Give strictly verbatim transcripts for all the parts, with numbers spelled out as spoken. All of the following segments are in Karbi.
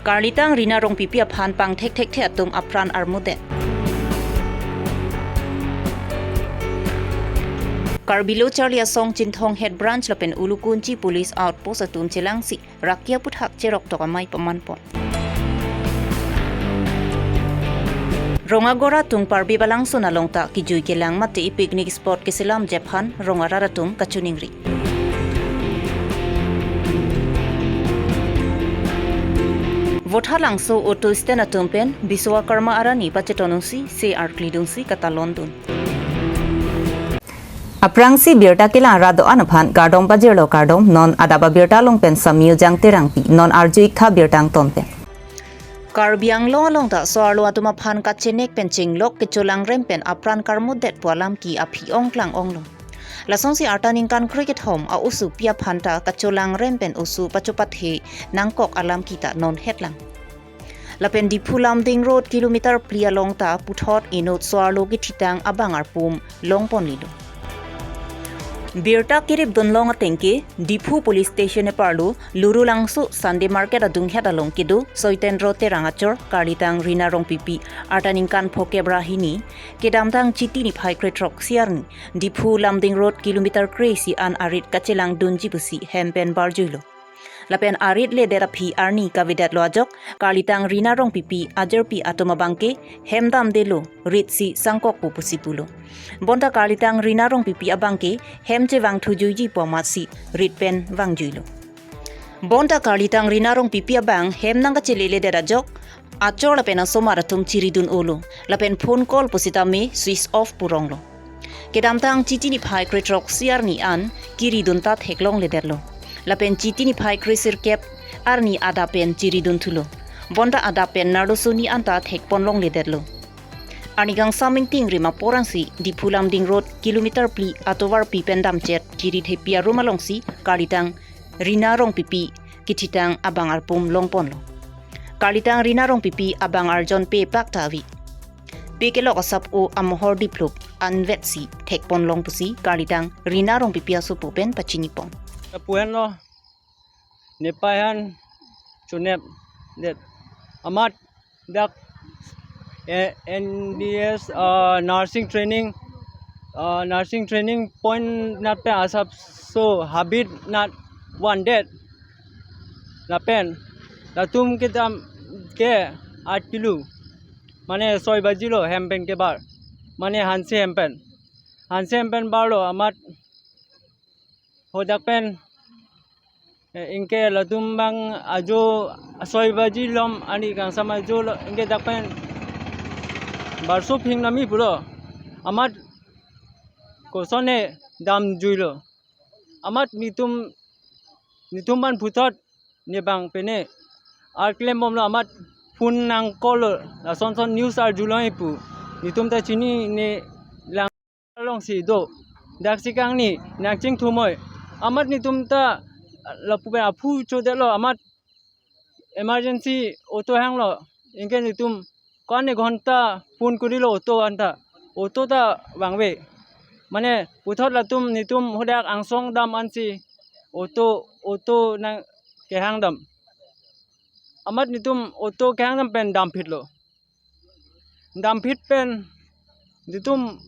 Karlitang Rina Rongpipi aphan pangthek thekthe atum apran armudet. Karbi Lo Charli Asong Chinthong Head Branch lapen Ulukunchi Police Outpost atum chelangsi rakia aputhak cherok tok amei pamanpon. Rongagora Tungparbi Balangsun along ta kijui kelang mate picnic spot keselam jephan rong arat atum kachiningri. Vothatlangso auto stand atum pen Biswakarma arani pachetonsi se arkli dunsi katalon dun. Aphrangsi birta kelang rat do-an aphan kardom pajirlo, kardom. Non adap abirta along pen Samyu Jang Terangpi, non arju-ik tha birta angton pen. Karbi Anglong along ta so-arlo atum aphan kachenek pen chenglok kecholangrem pen apran karmudet pu alam ke aphi ongklang onglo. Lasonsi arta ningkan krekethom a-oso pi aphan ta kacholangrem pen oso pachopathe nangkok alam ke ta non hetlang. Lapen Diphu Lumding Road kilometer phli along ta puthot inut so-arlo kethitang abang arpum longponlilo. Birta keripdun long ateng ke Diphu Police Station eparlo Lurulangso Sunday Market adunghet along kedo Soitendro Terang achor Karlitang Rina Rongpipi arta ningkan phokep ra hini, kedamtang Chiti niphai krethrok isi arni Diphu Lumding Road kilometer kre-isi an arit kachelang dunji pusi hem pen barjuilo. Lapen arit ledet aphi arni kavedetlo ajok Karlitang Rina Rongpipi ajirpi atum abangke hem damdelo, ritsi sangkokpo pusi pulo. Bonta Karlitang Rina Rongpipi abangke hem chevangthujuiji pu amatsi rit pen vangjuilo. Bonta Karlitang Rina Rongpipi abang hem nangkacheleledet ajok achor lapen asomar atum chiridun-olo, lapen phone call pusitame switch off pu ronglo. Kedamtang Chiti niphai krethrok isi arni an kiridun ta theklongledetlo. Lapen Chiti niphai kresirkep arni adap pen chiridunthulo. Bonta adap pen Nardo Soni anta thekponlongledetlo. Arni kangsam ingtingrim apor ansi Diphu Lumding Road kilometer phli atovarpi pen damchet kiri thepi arum alongsi Karlitang Rina Rongpipi kethitang abang arpum longponlo. Karlitang Rina Rongpipi abang arjon pe pak ta ave. Pe kelok asap o amohor diplup anvetsi thekponlong pusi Karlitang Rina Rongpipi asopo pen pachinipon. Lapu henlo, nepei aphan chonepdet. Amat dak, eh, N D S, ah, nursing training, ah, nursing training point nat pen asapso habit nat vandet. Lapen latum kedam ke aat kilo, mane soi baji lo hem pen kebar, mane hanse hem pen, hanse hem pen barlo amat hadak pen, eh, anke latum abang ajo soi baji lom arni kangsam ajo lo, anke dak pen barso phing nami pulo. Amat kosonne damjuilo. Amat netum, netum aphan puthot ne abang pene ar klembomlo, amat phone nang call lo, lason son news arjulong ipu. Netum ta chinine lang alongsi do. Daksi kangni nangchingthumoi. Amat netum ta lapu pen aphu chodetlo, amat emergency auto hanglo. Anke netum ko-an ne ghonta phone kurilo auto anta. Auto ta vangve. Mane puthot latum netum hadak angsong dam ansi auto, auto nangkehang dam. Amat netum auto kehang dam pen damphitlo. Damphit pen netum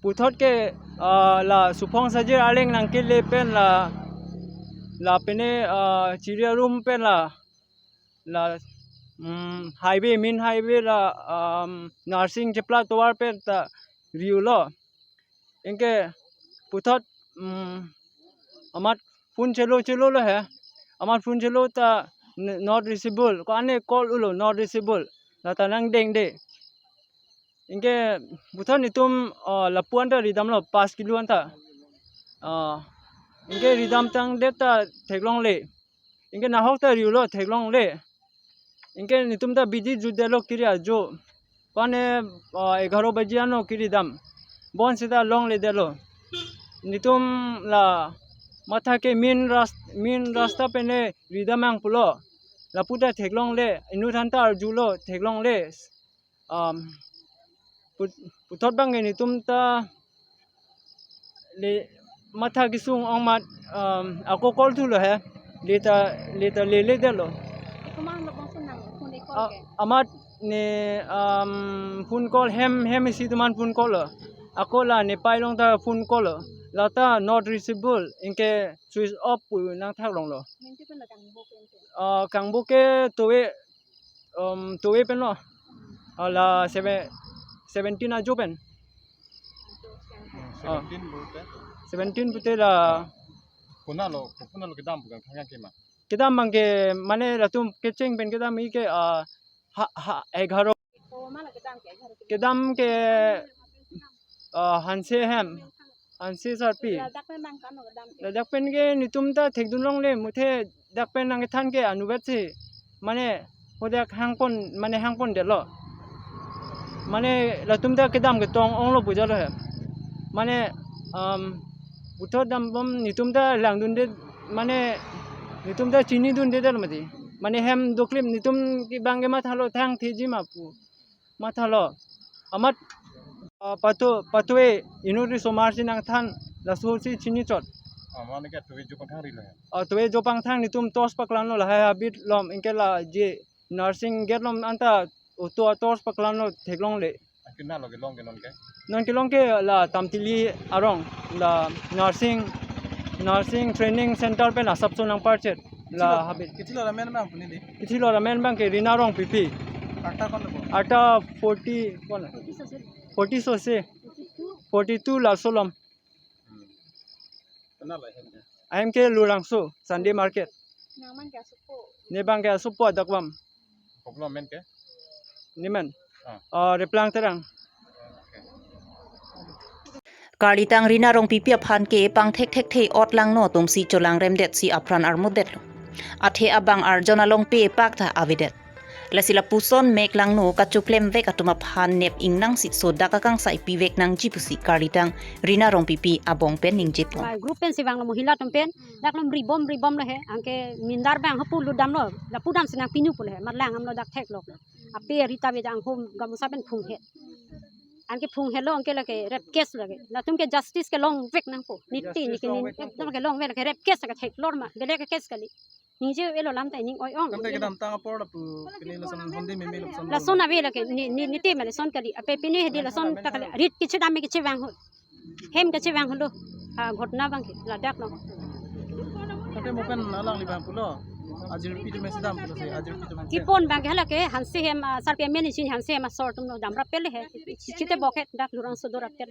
puthot ke, ah, la Suphong Sajir Arleng nangkele pen la, la pene, ah, chiri arum pen la, la, mm, highway, main highway la, um, nursing chepla tovar pen ta riulo. Anke puthot, mm, amat phone chelo chelo lo he. Amat phone chelo ta n-, not reachable. Ko-an ne call ulo, not reachable. Lata nangdengde. Anke puthot netum, ah, lapu anta ridamlo, pas kilo anta. Ah, anke ridamtangdet ta theklongle. Anke nahok ta riulo theklongle. Anke netum ta bidi jutdetlo kiri ajo. Ko-an ne, ah, egharo baji ano kiri dam. Bonsita longledetlo. Netum la matha ke main ras-, main rasta pene ridam nang pulo. Lapu ta theklongle, inut aphan ta arjulo theklongle. Um, put-, puthot abangke netum ta le matha kesung ong amat, um, ako call thulo he. Leta, leta leledetlo. Ikoman lo bangso nang. Ah, amat ne, um, phone call hem, hem isi atum an phone call lo. Ako la nepai along ta phone call lo. Lata not reachable, anke switch off pu nangthak longlo. Minti pen la kangbo ke ente? Ah, kangbo ke towe, um, towe pen lo. Ah, la seven, seventeen ajo pen. Hmm, ah, seventeen pute? Seventeen pute la. Konat lo, konat lo kedam pu kangthang ke ma? Kedam abang ke mane latum kecheng pen kedam ke, ah, ha, ha, egharo. Kedam ke, ah, Hanse hem, Hanse sarpi. Ladak pen abang kano kedam ke? Ladak pen ke netum ta thekdun longle, muthe dak pen nangkethan ke anuvet si. Mane, hadak hangpon, mane hangpondetlo. Mane latum ta kedam ketong onglo pu jalo he. Mane, um, puthot dambom netum ta langdunde, mane netum ta chinidunde dal mati. Mane hem doklem netum ke abang ke mathalo thangthiji ma pu. Mathalo. Amat, ah, patu, patu e inut riso mar si nangthan laso si chinichot. Ah, mane ke towe jo pangthang rilo ya? Ah, towe jo pangthang netum torch paklanlo lahai habit along, anke la je nursing gate along anta auto torch paklanlo theklongle. Konat lo kelong ke non ke? Non kelong ke la Tamtili arong, la nursing, nursing training center pen asapso nangparchet la habit. Kithi lo ramen abang pu neli? Kithi lo ramen abang ke Rina Rongpipi. Arta konat lo? Arta forty konat? Forty sose. Forty two laso along. Hmm. Konat lo ahem ke? Ahem ke Lurangso, Sunday Market. Nang abang ke asopo? Ne abang ke asopo adak bom. Kopilo amen ke? Nemen? Ah. Ah, Replang Terang. Okay. Karlitang Rina Rongpipi aphan ke pangthekthekthe ot langno atum si cholangremdet si apran armutdetlo. Athe abang arjon along pe pak ta avedet. Lasi lapuson mek langno kachoklemvek atum aphan nep ingnang si sodak akangsai pivek nangji pusi karlitang Rina Rongpipi abong pen ningjepon. Ba group pen si vanglo, mohila atum pen. Dak lo ribom ribom lo he. Anke mindar abang hapu lutdamlo. Lapu dam si nangpinu pulo he. Mat lang damlo dak theklok lo. Ape rita be dang hom gamusa pen phunghet. Anke phunghetlo anke lake rape case lake. Latum ke justice ke longvek nangpo. Niti niki nin ekdom ke longvek lake rape case lake theklor ma. Belek ke case kali. Ningje elo lam ta ining oi-ong. Tangte kedamtang apor lapu pini lason hondi meme lason. Lason ave lake ni, ni, niti ma lason kali. Ape pini hedi lason ta kali. Rit kechedam me kechevang ho. Hem kechevang holo. Ah, ghotona abang ke ladak lo. Tangte mo pen alangli abang pulo. Ajirpi atum si dam pulo si, ajirpi atum si. Kipon abang ke hala ke Hanse hem, ah, sarpi amen isi Hanse hem asor atum lo damrap pele he. Chite bokhet dak Lurangso dorap tel.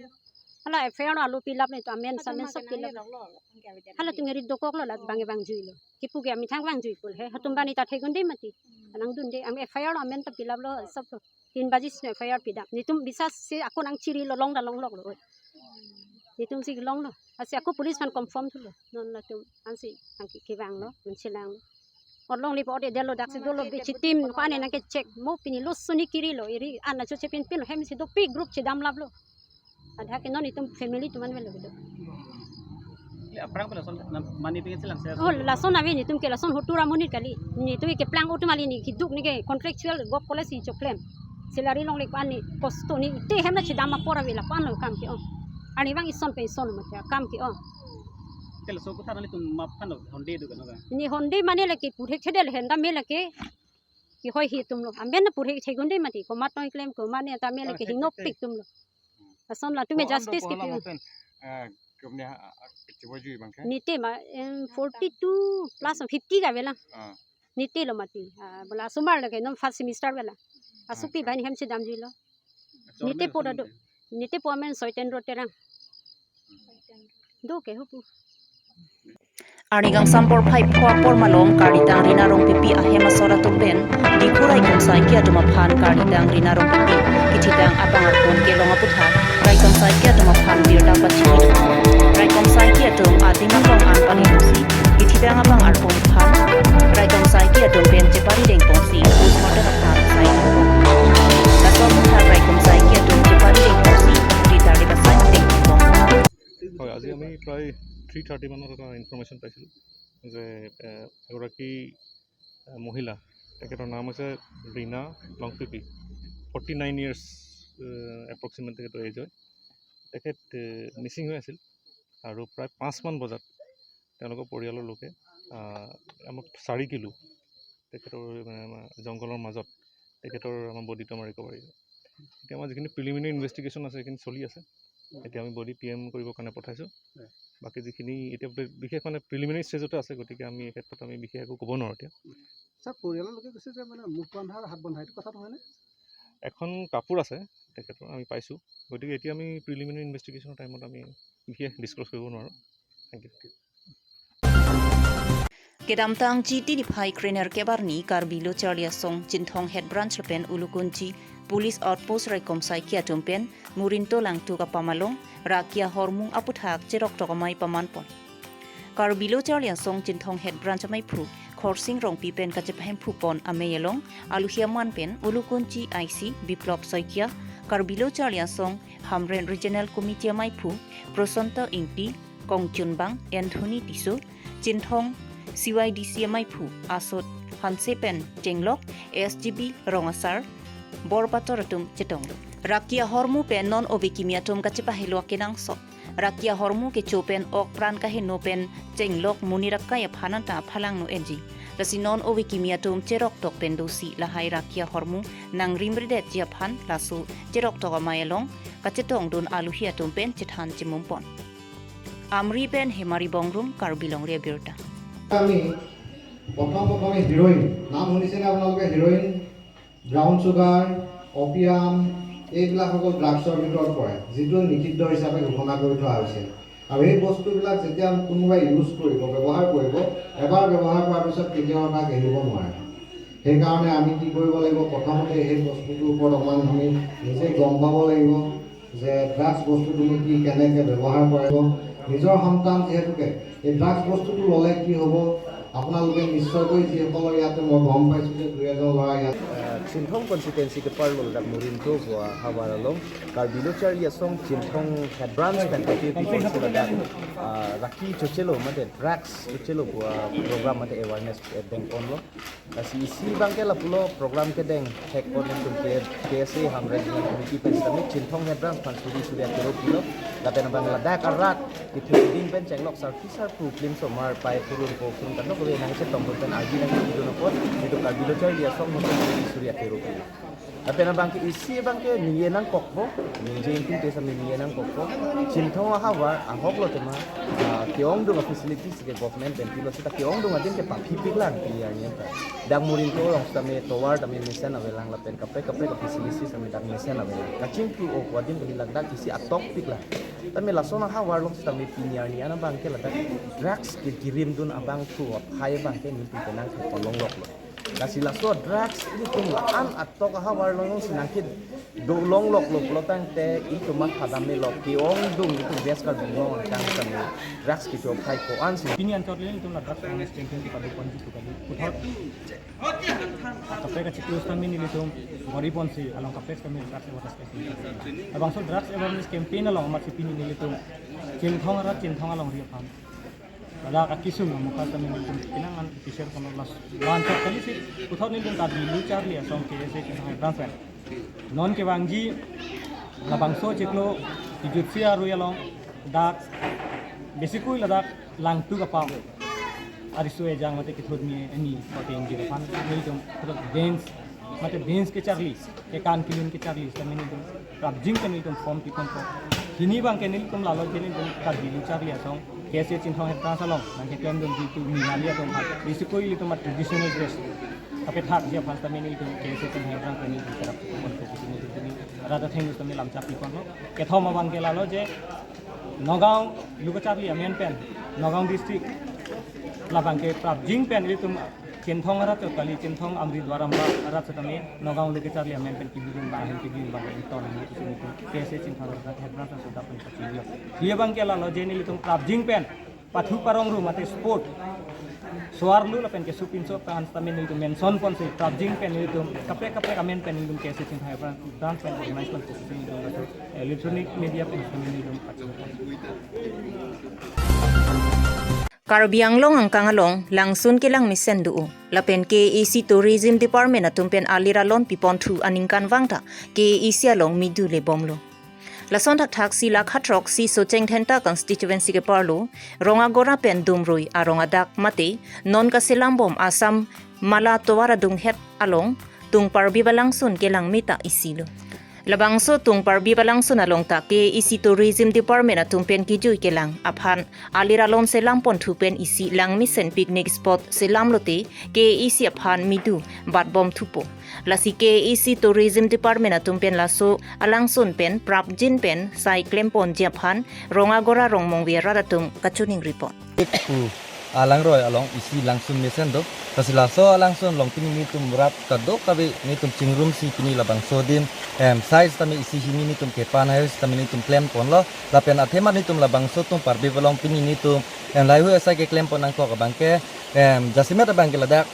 Hala F I R lo alu pilap ne to amen samen sok pilap. Halatum eri dokoklo la abang abang juilo. Kipu ke amethang abang jui pulo he. Hatum bani ta thegunde mati. Nangdunde am F I R lo amen ta pilaplo sop lo. Tin baji si F I R pidam. Netum bisas si ako nangchirilo long da longloklo. Netum si longlo. Asi ako police aphan confirm thulo. Non latum ansi nangke kevanglo, nangchelanglo. Ot longle po ot edetlo daksi dolo be chitim ko ane nangkecheck mo pini lo suni kirilo iri ana cho chepin pin hem si dopik group chedam laplo. Adha ke non itum family atum an velo kedo. Le aphrang pen lason na mane pingit silang se. Oh, lason ave netum ke lason hotur amonit kali. Netum ke plang utum ali ne keduk ne ke contractual gop kole si choklem. Salary longle ko ane kosto ne te hem nangchedam apor ave lapu-an lo kam ke-ong. Arnivang ison pe ison mati akam ke-ong. Te laso kotha nanglitum map kan lo honde do kan lo kan? Ne honde mane lake purhek thedel henda me lake. Kehoi hi atum lo. Amen na purhek thegunde mati. Komat noi klem komat ne ta me lake hingnopik atum lo. Lason latum me justice ke pi. Pen, eh, kemne ha, ha, kechebo jui abang ke? Nite ma, em, forty two plus fifty ka avelang. Ah. Nite lo mati. Ah, bola asomar lake non first semester avelang. Asopi bai ne hem chedam juilo. Nite po dado. Nite po amen Soiten Terang. Do ke hupu. Arni kangsam porphai pho apor malom karlitang Rina Rongpipi ahem asor atum pen Diphu raikom saiki atum aphan karlitang Rina Rongpipi kithitang abang arpon kelong aputhak raikom saiki atum aphan birta pathi. Raikom saiki atum adim aklong an pali pusi kithitang abang arpon aphan raikom saiki atum pen chepari dengpon si postmortem aphan sai. Laso aputhak raikom saiki atum chepari dengpon si birta le pasai dengpon. হয়, আজি আমি প্ৰায় three thirty মানত এটা ইনফৰমেশ্যন পাইছিলোঁ যে, এ, এগৰাকী, এ, মহিলা, তেখেতৰ নাম হৈছে ৰীনা লংপিপি, ফৰ্টি নাইন ইয়াৰ্ছ এপ্ৰক্সিমেট তেখেতৰ এজ হয়। তেখেত, এ, মিচিং হৈ আছিল আৰু প্ৰায় পাঁচমান বজাত তেওঁলোকৰ পৰিয়ালৰ লোকে, আ, আমাক চাৰি কিলো তেখেতৰ, মানে, আমাৰ জংঘলৰ মাজত তেখেতৰ আমাৰ বডিটো আমাৰ ৰিকভাৰী হয়। এতিয়া আমাৰ যিখিনি প্ৰিলিমিনাৰী ইনভেষ্টিগেশ্যন আছে, সেইখিনি চলি আছে। এতিয়া আমি বডি পি এম কৰিবৰ কাৰণে পঠাইছোঁ। হয়। বাকী যিখিনি এতিয়া বি- বিশেষ মানে প্ৰিলিমিনাৰী ষ্টেজতে আছে, গতিকে আমি এই ক্ষেত্ৰত আমি বিশেষ একো ক'ব নোৱাৰোঁ এতিয়া। ছাৰ, পৰিয়ালৰ লোকে কৈছে যে মানে মুখ বন্ধা আৰু হাত বন্ধা, এইটো কথাটো হয়নে? এখন কাপোৰ আছে তেখেতৰ, আমি পাইছোঁ। গতিকে এতিয়া আমি প্ৰিলিমিনাৰী ইনভেষ্টিগেশ্যনৰ টাইমত আমি বিশেষ ডিছক্ল'জ কৰিব নোৱাৰোঁ। Thank you. Kedamtang G T D phai krener kebarni Karbi Lo Charli Asong Chinthong Head Branch lapen Ulukunchi Police Outpost raikom saiki atum pen Murinto Langtuk apam along Rakia Hormu aputhak cheroktok amei pamanpon. Karbi Lo Charli Asong Chinthong Head Branch ameiphu Khorsing Rongpi pen kachepahemphupon amei along aluhi aman pen Ulukunchi I C Biplop Saikia, Karbi Lo Charli Asong Hamren Regional Committee ameiphu Prosanta Ingti, Kongchunbang Anthony Tisso, Chinthong C Y D C ameiphu Asot Hanse pen chenglok S G B Rongasar, Borpator atum chetonglo. Rakia Hormu pen non ove kimi atum kachepahelo akenangsot. Rakia Hormu kecho pen ok pran kaheno pen chenglok monit akai aphan anta aphalangno enji. Lasi non ove kimi atum cheroktok pen dosi lahai Rakia Hormu nangrimridetji aphan laso cheroktok amei along kachetongdun aluhi atum pen chethan chemumpon. Amri pen Hemari Bongrung, Karbi Longri Abirta. আমি প্ৰথম প্ৰথমে হিৰইন, নাম শুনিছেনে আপোনালোকে? Heroine, brown sugar, opium, এইবিলাক সকলো ড্ৰাগছৰ ভিতৰত পৰে, যিটো নিষিদ্ধ হিচাপে ঘোষণা কৰি থোৱা হৈছে। আৰু এই বস্তুবিলাক যেতিয়া কোনোবাই ইউজ কৰিব, ব্যৱহাৰ কৰিব, এবাৰ ব্যৱহাৰ কৰাৰ পিছত কেতিয়াও তাক এৰিব নোৱাৰে। সেইকাৰণে আমি কি কৰিব লাগিব? প্ৰথমতে সেই বস্তুটোৰ ওপৰত অকণমান আমি নিজে গম পাব লাগিব যে ড্ৰাগছ বস্তুটো তুমি কি, কেনেকৈ ব্যৱহাৰ কৰিব। নিজৰ সন্তান যিহেতুকে এই ড্ৰাগছ বস্তুটো ল'লে কি হ'ব, আপোনালোকে নিশ্চয়কৈ যিসকলৰ ইয়াতে মই গম পাইছোঁ যে দুই এজন ল'ৰা ইয়াত Chinthong constituency keparlo ladak Murinto pu ahavar along Karbi Lo Charli Asong Chinthong Head Branch pen kati pu ladak, ah, Rakia chochelo mate drugs chochelo pu program mate awareness, eh, dengponlo. Lasi isi abangke lapulo program kedeng thekpon atum ke K S A Hamren Committee pen sitame Chinthong Head Branch aphan suri suri akero pilo. Lapen abang ladak arat kithuding pen chenglok sarpi sarpo klimsomar pai purun po purun kanok kave nangchetong pen ardi nangchidun apot itum Karbi Lo Charli Asong atum suri suri akero pilo. Lapen abangke isi abangke ningje nangkokpo, ningje ingtung te sitame ningje nangkokpo. Chinthong ahavar ahoklo tema, ah, ke-ongdung a-facilities ke government pen pilo seta ke-ongdung adim ke paphipiklang pini arni anta. Dak Murinto along sitame tovar tame mesen avelang lapen kaprek kaprek a-facilities tame dak mesen avelang. Kachingthur-o adim kali ladak isi atokpiklang. Tame lason ahavar along sitame pini arni an abangke ladak drugs ke kirimdun abangphu aphai abangke nelitum penang ke kolongloklo. Lasi laso drugs ilitum la-an atok ahavar along si nangkedolongloklo pulotangte itum mathadamelo ke-ongdung itum West Karbi Anglong angkang tame drugs kecho aphai ko-ansi. Pini anchot le itum la drugs awareness campaign kepadoponji pu kali. Puthot kaprek kachiklo sitame nelitum bor-iponsi along kaprek sitame drugs awareness campaign. Labangso drugs awareness campaign along amatsi pini nelitum Chinthong arat Chinthong alongri aphan ladak akesung amokha sitame nelitum penang an kisher kono las. Laso anchot kalisi puthot nelitum Karbi Lo Charli Asong K S A Chinthong Head Branch pen non kevangji labangso chiklo kejutsi arui along dak besikui ladak Langtuk apam ariso ejang mate kethur ni ani kote ingjir aphan nelitum puthot dance mate dance kecharli, kekan kelun kecharli sitame nelitum prapjin pen nelitum form piponpo. Pini abangke nelitum lalo je nelitum Karbi Lo Charli Asong K S A Chinthong Head Branch along nangkeklemdunji itum Nilali atum aphan besikui ilitum a-traditional dress kapethakji aphan sitame nelitum K S A Chinthong Head Branch pen nelitum serap piponpo, pini nelitum pini rat atheng sitame lamchap piponpo. Kethom abangke lalo je Nagaon lo kacharli amen pen Nagaon district labangke prapjin pen ilitum Chinthong arat chot kali, Chinthong, Amri, Duar Amra arat sitame Nagaon lo kacharli amen pen kebidun abang ahem kebidun abang ington ni isi nelitum K S A Chinthong arat Head Branch suda pen kachinglo. Pini abangke lalo je nelitum prapjin pen pathu parong ru mate sport so-arlo lapen keso pinso aphan sitame nelitum mention ponsi prapjin pen nelitum kaprek kaprek amen pen nelitum K S A Chinthong Head Branch pen organize ponpo pusi nelitum laso electronic media pen sitame nelitum pachini pon. Karbi Anglong angkang along langsun kelang mesen do-o lapen K A A C Tourism Department atum pen alir alon piponthu aningkanvang ta K A A C along midu lebomlo. Lason thakthak si lakha throksi Socheng Dhenta constituency keparlo Rongagora pen Dumrui arong adak mate non kaselambom Assam Mala tovar adunghet along Tungparbip alangsun kelang meta isi lo. Labangso Tungparbip alangsun along ta K A A C Tourism Department atum pen kejui kelang aphan alir alon selam ponthu pen isi Langmesen picnic spot selam lote K A A C aphan midu bat bom thupo. Lasi K A A C Tourism Department atum pen laso alangsun pen prapjin pen sai klem ponji aphan Rong Agora Rongmongve arat atum kachiningri pon. Pu alangroi along isi langsun mesen do. Lasi laso alangsun along pini nelitum rat kadokave nelitum chingrumsi pini labangso adim, em, sai sitame isi hini nelitum kepan hai sitame nelitum klem ponlo. Lapen athema nelitum labangso Tungparbip along pini nelitum, em, laheihui asai keklem pon nangkok abangke, em, jasemet abangke ladak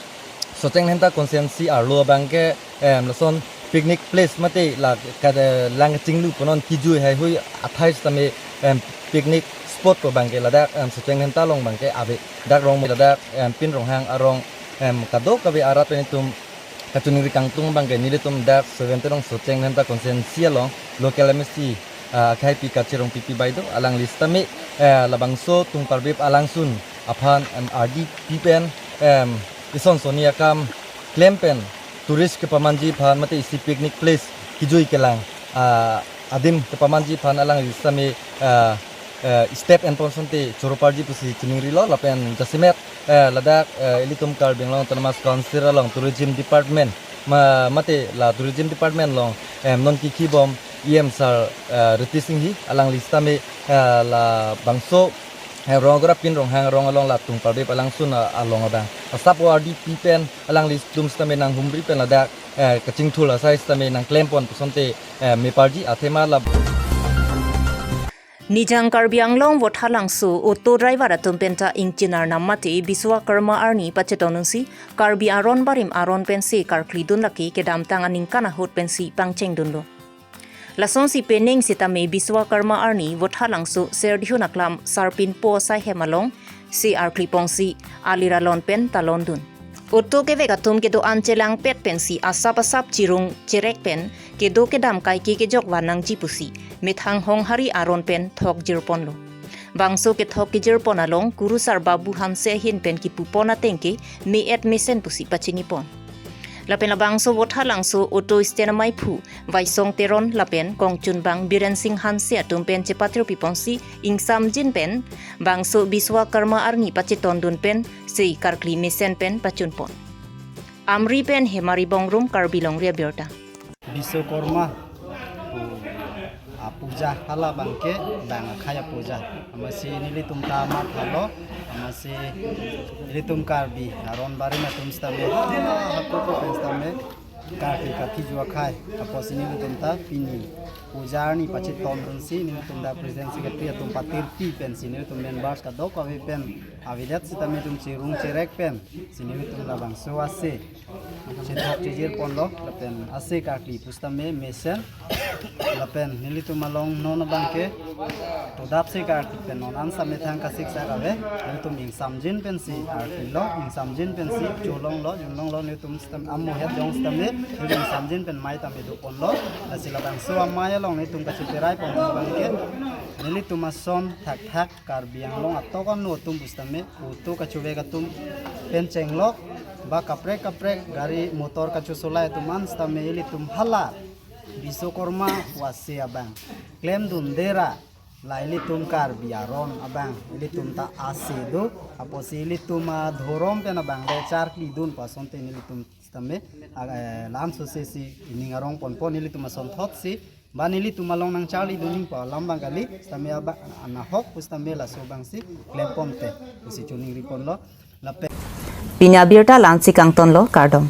Socheng Dhenta constituency arlo abangke, em, lason picnic place mate la kada lang chinglu punon kejui haihui athai sitame, em, picnic spot pu abangke ladak, em, Socheng Dhenta along abangke ave. Dak Rongmongve ladak, em, Pin Ronghang arong, em, kadokave arat pen nelitum kachiningri kangtung abangke nelitum dak seventeen along Socheng Dhenta constituency along local M A C, ah, akhai pi Kache Rongpipi bai do, alangli sitame, eh, labangso Tungparbip alangsun aphan, em, ardi pi pen, em, ison sonni akam klem pen tourist kepamanji aphan mate isi picnic place kejui kelang, ah, adim kepamanji aphan alangli sitame, ah, eh, step en pon asonte choro parji pusi chiningrilo. Lapen jasemet, eh, ladak, eh, ilitum Karbi Anglong Autonomous Council along Tourism Department ma-, mate la Tourism Department along, em, non kikhi bom E M sir, eh, Ritesh Enghi alangli sitame, eh, labangso, eh, Rong Agora Pin Ronghang arong along la Tungparbip alangsun, ah, along abang asap ardi pi pen alanglitum sitame nanghumri pen ladak, eh, kachingthur asai sitame nangklem pon pu asonte, eh, me parji athema la. Nijang Karbi Anglong Vothatlangso auto driver atum penta ingchin arnam mate Biswakarma arni pachetondunsi Karbi aron barim aron pensi karklidun lake kedamtang aningkan ahut pensi pangchengdunlo. Lasonsi penang sitame Biswakarma arni Vothatlangso Serdihun aklam Sarpinpo asai hem alongsi arkli ponsi alir alon pen talondun. Auto kevek atum kedo-an chelangpet pensi asap asap chirung cherek pen kedo kedam kaike kejok van nangji pusi methang Honghari aron pen thok jirponlo. Bangso kethok kejirpon along Kurusar Babu Hanse ahin pen kipupon atengke me-et mesen pusi pachinipon. Lapen labangso Vothatlangso auto stand amaiphu Vaisong Teron lapen kongchunbang Biren Singh Hanse atum pen chepatir piponsi ingsamjin pen bangso Biswakarma arni pachetondun pensi karkli mesen pen pachunpon. Amri pen Hemari Bongrung, Karbi Longri Abirta. Biswakarma pu, ah, puja hala abangke bang akhai apuja. Amatsi nelitum ta mathalo, amatsi nelitum Karbi aron barim atum sitame, ah, hako ko pen sitame karkli kathi ju akhai. Apotsi nelitum ta pini puja arni pachetondunsi nelitum ta president secretary atum patirpi pensi nelitum members kadokave pen avedet sitame itum chirung cherek pensi nelitum labangso ase chethok chejirponlo, lapen ase karkli pusitame mesen, lapen nelitum along non abangke todapsi karkli pen non an sitame thang kasik sak ave, nelitum ingsamjin pensi arklilo, ingsamjin pensi cholonglo, junlonglo, nelitum sitame amo het jong sitame, nelitum ingsamjin pen mei tame doponlo, lasi labangso amei along nelitum kacheperai pon abangke, nelitum ason thakthak Karbi Anglong atok ano atum pusitame auto kachevek atum pen chenglok ba kaprek kaprek gari motor kachosolai atum an sitame ilitum hala Biswakarma pu ase abang klemdundera la ilitum Karbi aron abang ilitum ta ase do, apotsi ilitum adhorom pen abang le charklidun pu asonte nelitum sitame, ah, eh, lam sosesi ining arong ponpon nelitum asonthotsi ba nelitum along nangcharlidun ning pu alam abang kali, sitame abang anahok pusitame laso abangsi klem ponte pusi chiningri ponlo. Lapen pini abirta la-ansi kangtonlo, kardom.